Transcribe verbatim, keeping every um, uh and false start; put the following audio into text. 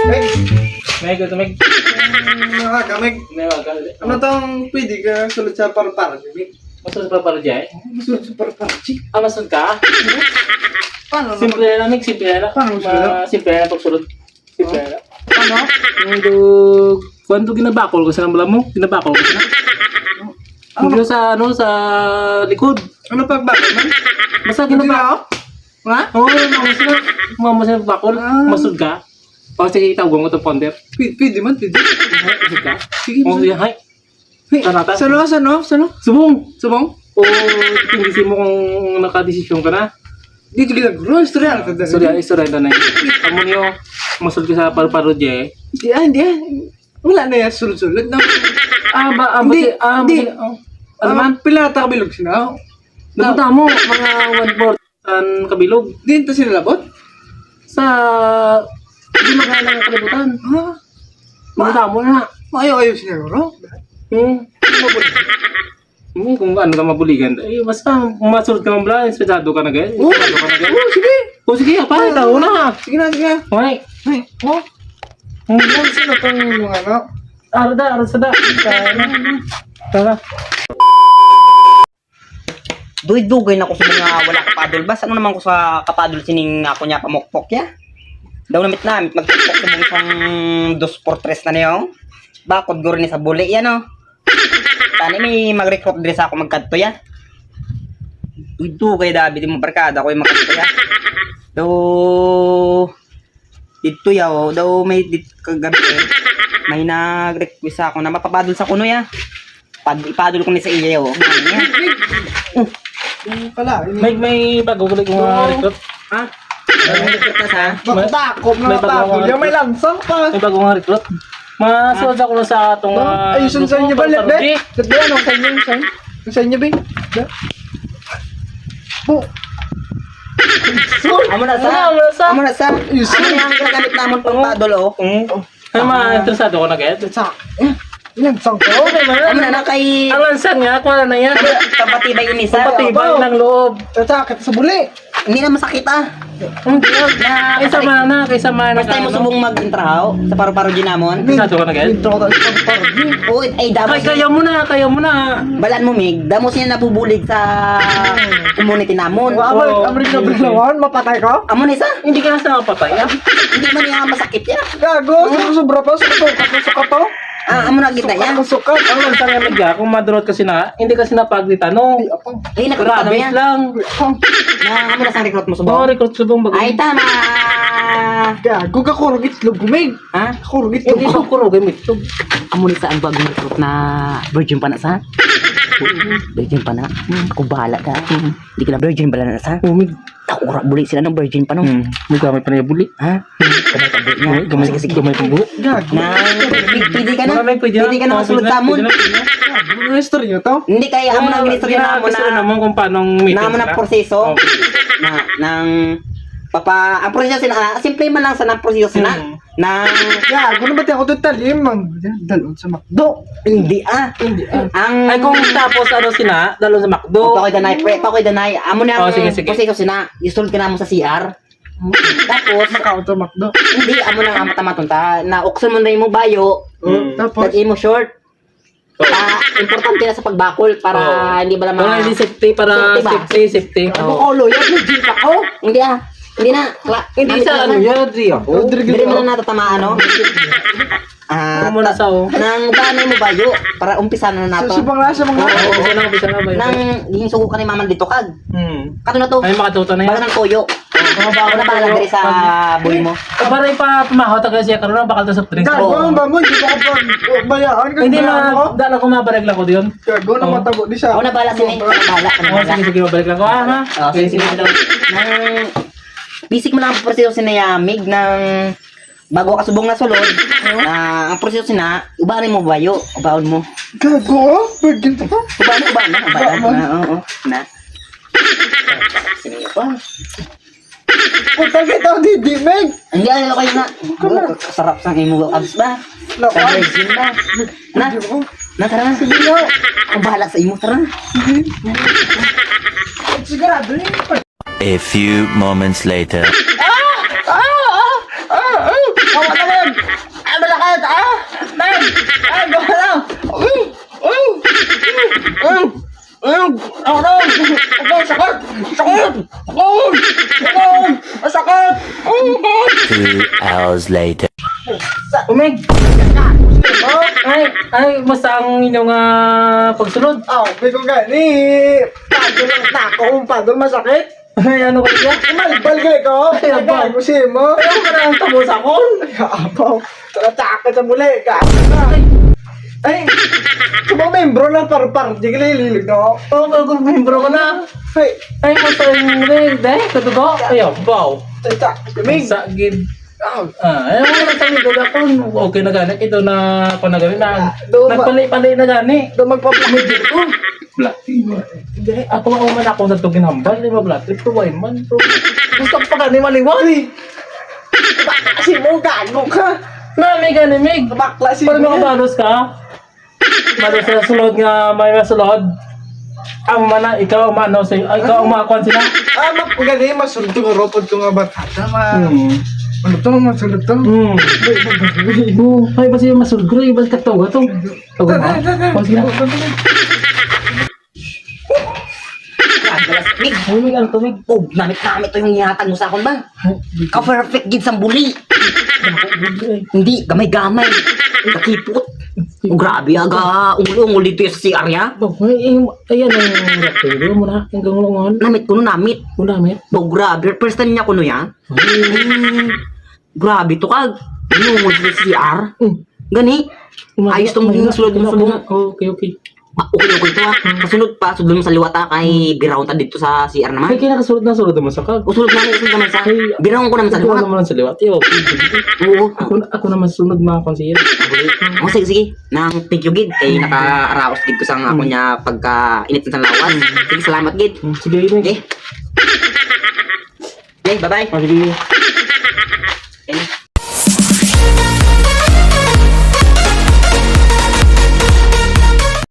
Meg. Meg, ito, Meg. Ano to, Meg? Ano tong pwede ka sulod sa paru-paru, Meg? Masulod sa paru-paru, Jay? Masulod sa paru-paru, Jay. Ah, masulod ka? Paano naman? Simple lang, Meg, simple lang. Paano masulod? Ma-, simple lang pagsulod. Simple lang. Paano? Yung do-, kuwan do ginabakol ko sa bala mo, ginabakol ko sa. Ano? Yung sa, ano, sa likod. Ano pagbakol, man? Basta ginaba- Hindi na, oh. Ha? Oo, masulod na. Masulod na bakol. Ah. Masulod ka. O, sige, itawag ko to, founder. Pwe-, pwede man, pwede. Masulod ka. Sige, masulod. Sige, hay. Hey, sano, sano, sano? Subong. Subong? O, tingisi mo kung nakadesisyon ka na. Di, di kita, bro, istorya na. Istorya, istorya na. Amo niyo, masulod ka sa paru-paru, Jay. Di, ah, di, ah. Wala na ya, sulod-sulod na. Ah, ba, ah, ba, di, ah, di. Ano man? Pila ta kabilog sina? Dapat amo, mga one fourth. San kabilog? Di ta sina labot? Sa, di magana ng kalibutan. Ha? Maganda mo na. Maayo-ayo sina, bro. Hmm. Hmm, kung ano ka mabuligan. Eh, basta, masulod ka man bala, espesado ka na, guys. Oo. Espesado ka na, guys. Oo, sige. O, sige, apa? Ay, tao na. Sige na, sige na. Okay. Ay, oh. Ang sino tong mga ano? Arda, arda, sada. Tara. Dugay-dugay na ko sa mga wala kapadol. Basta ano naman ko sa kapadol sining ako niya pamokpok ya. Daw namit-namit magpokpok sa mga isang dos por tres na niyo. Bakod guro ni sa buli yan, oh. Tani may mag-recruit diri sa ako magkadto ya. Dugay-dugay dabi di mo barkada ko yung magkadto ya. Daw Dito yaw, daw may dit kagabi, eh. May nag-request sa ako na mapapadol sa kuno ya. Pad-, ipadol ko ni sa iya yaw. Ano ya? Oh. Yung pala, yung May, may bago ko, ah, recruit. Ha? May recruit ka sa? May, Bakit ako may mga bago padol? nga Yung may recruit. Lansang pa. May bago nga recruit. Masulod ako na sa atong, ah, ayusin sa inyo ba, grupo, Lebe? Sabi, ano, sa inyo, sa inyo? Sa inyo, be? Da? Bu. Amo na sa. Amo na, amo na sa. Amo na sa. Amo na yung ginagamit namon pang padol, oh. Mm. Ay, mga interesado ko na, guys. Sa, eh, yan, sangko. Okay, man. Amo na, na kay Ang lansang nga, kuha na yan. Pampatibay ini sa. Pampatibay ng loob. Sa, sakit sa buli. Hindi na masakit, ah. Hindi, ah. Na, Kaysa man na, kaysa man na, basta mo ano. Subong mag-intrahaw sa paru-paru ginamon. Interesado ka na, guys? Intro ka sa paru-paru. Uy, ay, damo Kay, siya. Kaya mo na, kaya mo na. Balaan mo, Mig. Damo siya nabubulig sa community namon. Wa, amay, Oo. amay na belawan, mapatay ka? Amo na isa? Hindi ka na sa mapatay, ah. Hindi man yung masakit yan. Gago, sobra-sobra pa, sukat, sukat, sukat to. Ah, amo na kita yan. Sukat, sukat. Ang lansang nga, Mig, ah, kung madurot ka sina, hindi ka sina pagditano. Ay, apang. Ay, nakita Grabe na yan. lang. Apang. Na, amo na sang recruit mo subong. Oo, recruit subong, bago. Ay, tama. Gago, kakurog itlog, Mig. Ha? Kakurog itlog. Hindi, kakurog, Mig. Amo ni sa ang bagong recruit na virgin pa na sa? Virgin pa na. Hmm. Ako bahala ka. Hmm. Hindi ka na virgin pala na sa? Oo, Mig. Takura buli sina ng virgin pa, no? Hmm. May gamay pa na yung buli. Ha? Gamay pa buli niya. Gamay, gamay, Sige, sige. gamay pa buli. Gago. Na, pwede ka na, Wala, Mig, pwede na. pwede ka na Oo, masulod pwede na, sa amon. pwede na, pwede na. Ano yung istorya to? Hindi, kaya amo na Wala, ang istorya na, namon na, istorya namon kung paano may na amo na proseso. Okay. Na, nang, papa, ang proseso sina, ah, simple man lang sa nang proseso sina. Hmm. Na Gago na ba ti ako to talim? Ang, dalon sa McDo. Hindi, ah. Hindi, ah. Ang Ay, kung tapos, ano, sina, dalon sa McDo. O, pakoy danay, pre, pakoy danay. Amo na Oh, ang sige, sige. proseso sina, isulod ka namon sa C R. Hmm. Tapos, Makaon to McDo. Hindi, amo na ang tama tonta. Na uksan mo na imo bayo. Oh, Hmm. tapos? Tag imo short. Ah, importante na sa pagbakol para Oo. hindi bala Para ma- hindi safety, para Safety ba? safety, safety. Ano Oo. ko, loyal, virgin pa ko. Hindi, ah. Hindi na, kla-, Hindi ano sa ka ano na? yan, di ako. Rodrigo. Diri mo na natatamaan, no? Ah, Ano mo na ta-, sa, oh? nang tanay mo bayo, para umpisa na So, nato. subang na, subang na. Oo, umpisa na, umpisa na, bayo. Nang ginsugo ka ni Mama dito kag. Hmm. Kato na to. Ay, makatuto na yan. Bala nang toyo. Mga bawal Ako na bahala na diri sa buhay mo. Para ipamahaw ta kasi karon, bakal ta soft drinks. Gago, Oo. ang ba mo, hindi ko pa, oh, bayaan ka Hindi na, na, ako. dala ko, mabalik lang ko diyon. Gago, na Oo. matabo di sa. Ako na bahala sini. Ako na bahala, ako na Oh, bahala. sige, sige, mabalik lang ko. Ah, ha? Oh, sige, sige, sige. Nang, bisik mo lang ang proseso sina ya, Mig, nang bago ka subong na sulod. Oo. Na, ang proseso sina, ubaan mo bayo, ubaon mo. Gago, oh, virgin pa. Ubaan, ubaan na, ubaan Ubaan. na. Oo, oo, na. Sino pa? Kung takita ko, di, di, Meg. Hindi, ano kayo na? Ano? Oo, sarap sa imo abs ba? Lako. Sa virgin ba? Na? Hindi ko. Na, tara na. Sige na. Ang bahala sa imo, tara na. Sige. Sigurado yun. A few moments later. Ah! Ah! Ah! Ah! Awa na, Meg! Ah, masakit! Ah! Meg! Ah, gawa na! Ah! Ah! Ah! Ah! Awa na! Awa, sakit! Sakit! Sakit! Sakit! Masakit! Ah! Two hours later. Sa-, Meg! Ay, ay, masang inyo nga pagsulod. Ah, bigay ko gani. Padol na ako, padol masakit. Ay, ano ka diya? Malbal ka ko. Ay, abaw. Ay, gusto mo? Ay, ang parang tamo sa kon. Ay, abaw. Tatakot sa muli ka. Ay. Ay. Sumo membro na parpar, di ka lililig, no? Oo, bago membro ka na. Ay. Ay, mo sa yung rin, dahil katugo. Ay, abaw. Tata, kaming. Sa gid. Ah, eh, wala na tayo, wala ko. Okay na gani, ito na, ako na gani na. Do ma- Nagpali-pali na gani. Do magpa-, Medyo ko. Black. Hindi. Ako, ako man ako sa tugin hambal, di ba, black? Ito, why man? Ito. Gusto ko pa gani maliwan. Uy. Bakla si mo, gago ka. Na, Meg, gani, Meg. Bakla si mo. Para makabalos ka. Mano sa sulod nga, may masulod. Ang mana, ikaw, mano, si-, ay, ikaw, ang makakuan sila. Ah, ma-, gani, masulod to, ropod to nga barkada, ma-, Hmm. Ano to, masulod to? Hmm. Ay, ay, ay. Oh, ay, basi masulod, gray, basi kataw, gato. Taw, Tara, ma-, tara, tara. Kuan sila. Tara, tara. Tubig. Tubig, ano, tubig? Oh, namit-namit to yung ihatag mo sa akon ba? Ay, di ko. Ka-perfect gid sang buli. Hindi, gamay-gamay. Kakipot. Oh, grabe, aga, ungol-ungol dito yung sa C R ya. Ba, ay, ay, ayan ang rapido mo na, ang gangulungan. Namit ko no, namit. Oh, namit. Ba, grabe, first time niya ko no ya. Ay. Grabe to ka. Ungol dito sa C R. Mm. Gani. Ayos tong sulod mo sa buong. Oh, okay, okay. Ah, okay, okay to, ah. Kasunod pa, sulod mo sa liwat, ah, kay biraon ta dito sa C R naman. Ay, kaya nakasulod na, sulod naman sa kag. O, sulod na, sulod naman sa. Ay, biraon ko naman sa liwat. Naman sa liwat. Ay, okay. Oo. Ako, ako naman sunod, mga konsiyer. O, sige, sige. Nang thank you gid kay nakaaraos gid ko sang ako niya pagkainit sang lawas. Sige, salamat gid. Hmm, sige, sige. Okay. Okay, bye-bye. O, sige.